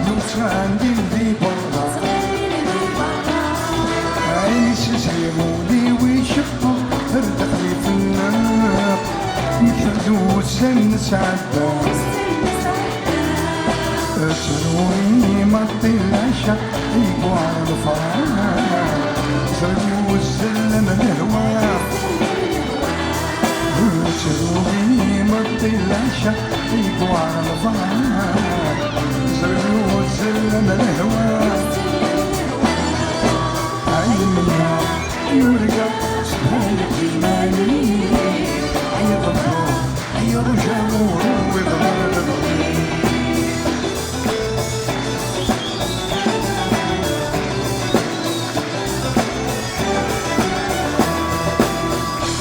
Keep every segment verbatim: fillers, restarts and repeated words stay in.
Yusan din di berra. Ɛises iɣuli wicqeq ar dexli fenneq. Nekter d ussan nesɛedda. Sruni maṭi lɛica i yewɛer lefraḥ. Sruni uzzal am lehwa. Sruni maṭi lɛica i yewɛer lefraḥ. Sruni uzzal am lehwa. Ay mennaɣ yurga s bhayet iman-im. Ay ḍebber, ay ṛuja ur iḍher lebɣi.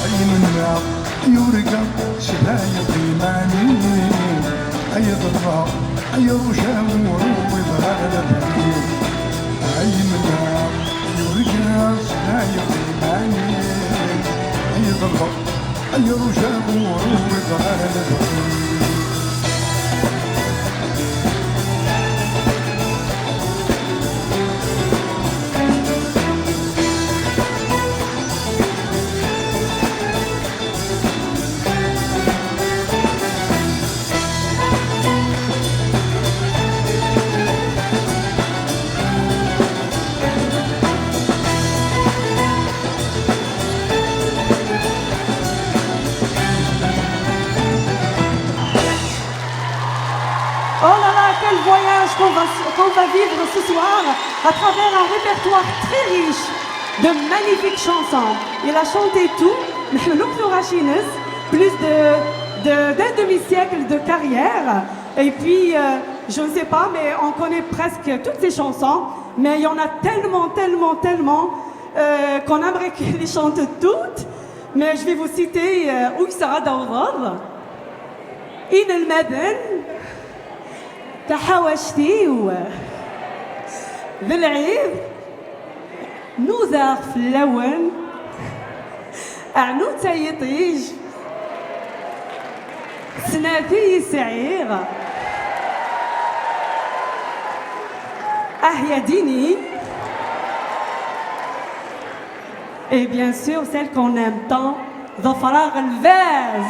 Ay mennaɣ yurga s bhayet iman-im. Ay ḍebber, ay ṛuja ur iḍher lebɣi. Ay mennaɣ yurga s bhayet iman-im. Ay ḍebber, ay ṛuja ur iḍher lebɣi. Oh là là, quel voyage qu'on va, qu'on va vivre ce soir à travers un répertoire très riche de magnifiques chansons. Il a chanté tout, نحملو كثر عشينس, plus de, de, d'un demi-siècle de carrière. Et puis, euh, je ne sais pas, mais on connaît presque toutes ses chansons. Mais il y en a tellement, tellement, tellement euh, qu'on aimerait qu'il les chante toutes. Mais je vais vous citer, euh, Uysaɣ ad awḍeḍ, Inelmaden, Taḥawact-iw, D lɛid, Nudaɣ fell-awen, Ɛnu d tayiṭij, Snat i yi-sɛiɣ, Ah ya dini. Et bien sûr, celle qu'on aime tant, Ḍefreɣ lbaz.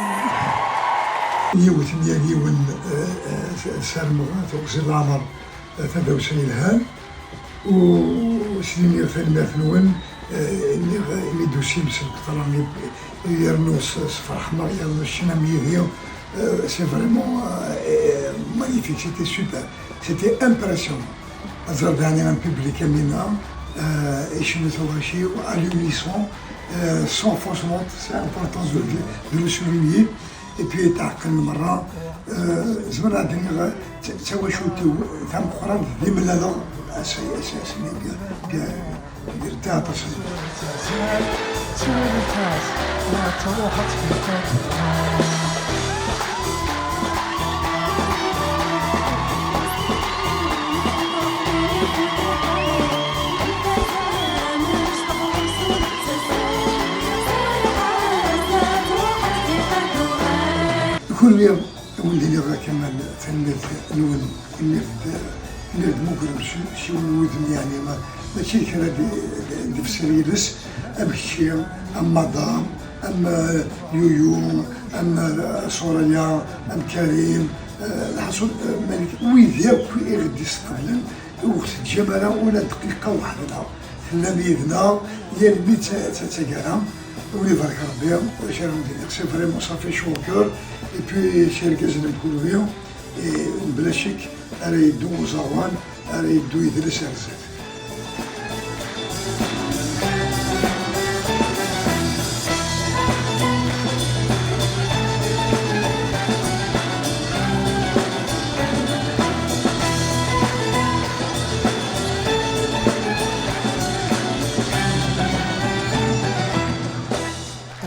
Yiwet n yal yiwen, eh, eh, sarmeɣ, tuɣzi n leɛmer, eh, tadawsa yelhan. U s-nniɣ tanemmirt-nwen, eh, nniɣ imi d-tusim s lqeṭra, yernu s, s ferḥ-nneɣ, yernu ccna-m yid-i, eh, c'est vraiment, eh, magnifique, c'était super, c'était impressionnant. Ad ẓreḍ, yeɛni, un public am winna, eh, icennu tuɣac-iw à l'unisson, eh, sans faussement, c'est important de, de le souligner. Et puis, tɛeqqel merra, eh, zemreɣ ad d-iniɣ, d, d tawacult-iw tameqqrant d imlaleɣ, ass-, ass-, ass-nni, yerta aṭas. Kunwi, a wen-d-iniɣ a Kamal, tanemmirt-nwen, imi d-, imi d-tmugrem s, s yiwen n wudem, yeɛni, ma, mačči d kra d, d, d bessel yiles, am kečči, am Madame, am, eh, Yuyu, am, eh, Soraya, am Karim, eh, lḥaṣun, eh, Malik, wid akk i ɣ-d-iseqblen, ur ɣ-teǧǧam ara ula d dqiqa waḥda. Tellam yid-neɣ yal mi d ta-, ta-, taggara. Ur ibarek Rebbi, d acu ara wen-d-iniɣ, c'est vraiment, ça fait chaud au cœur. Et puis, s yergazen am kunwi, et mebla ccek, ara yeddu uẓawan, ara yeddu yidles ar zdat.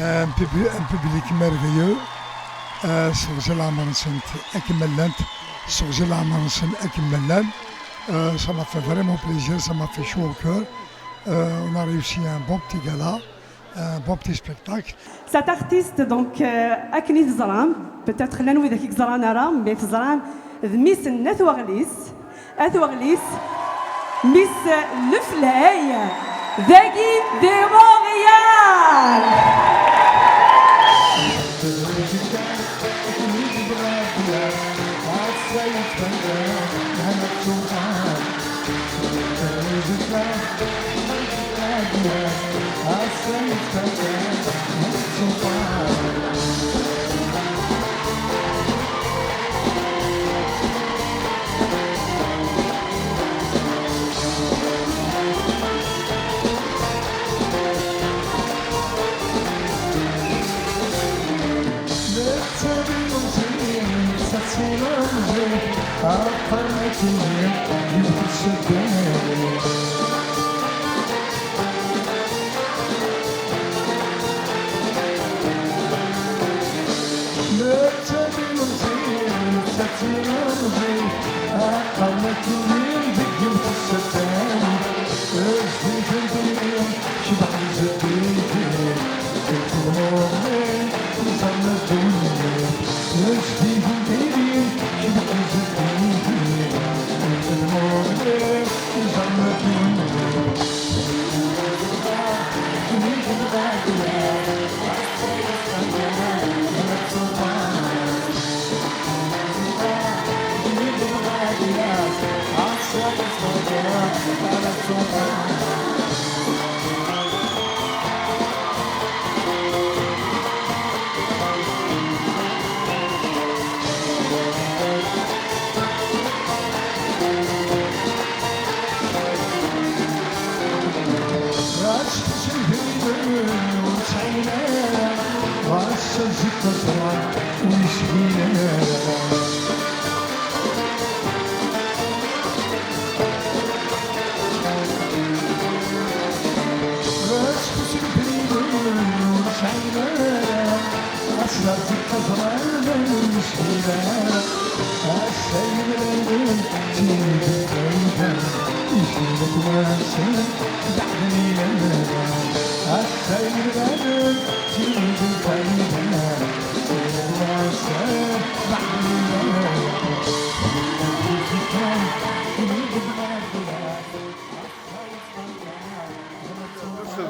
Un publi-, un public merveilleux. Euh, sseɣzi leɛmer-nsent akken ma llant, sseɣzi leɛmer-nsen akken ma llan. Euh, ça m'a fait vraiment plaisir, ça m'a fait chaud au cœur. Euh, on a réussi un bon petit gala, un bon petit spectacle. Cet artiste, donc, euh, akken i teẓram, peut-être llan widak i yeẓran ara, mais teẓram d mmi-s n Nna Twaɣlis. At Weɣlis, Miss Leflay, dagi di Montréal.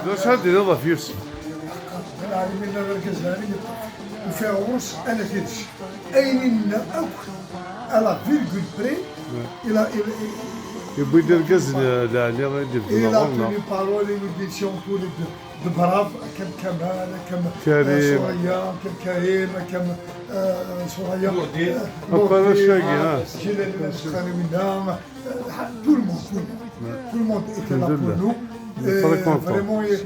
D acu ara d-tiniḍ ɣef Yusef? Lɛali mi nna d argaz lɛali yeṭṭef. Ufiɣ ɣur-s ala tidet. Ayen i nenna akk, à la virgule près, il a, il, il, Yewwi-d irgazen lɛali i d-ibedden il a ɣur-neɣ. Tenu parole, il nous dit si on peut les deux. De braves, comme Kamal, comme, euh, Karim. Soraya, comme Karim, comme, euh, Soraya, Nourdine. Euh, Akk arrac-agi, Nourdine, ah. Jilal, Sxani Winna, euh, tout le monde, tout le monde. Tout le monde était là pour nous. Alhamdulillah. Et vraiment, ils,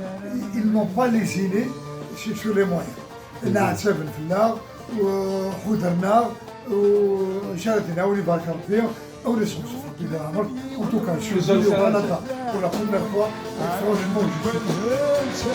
ils n'ont pas lésiné sur, sur les moyens. Nɛettaben fell-aɣ, u ḥudren-aɣ, u acu ara d-nini, a wen-ibarek Rebbi, a wen-iṣebbṣeb Rebbi di leɛmer. En tout cas, je suis venu au Canada pour la première fois, et franchement, je suis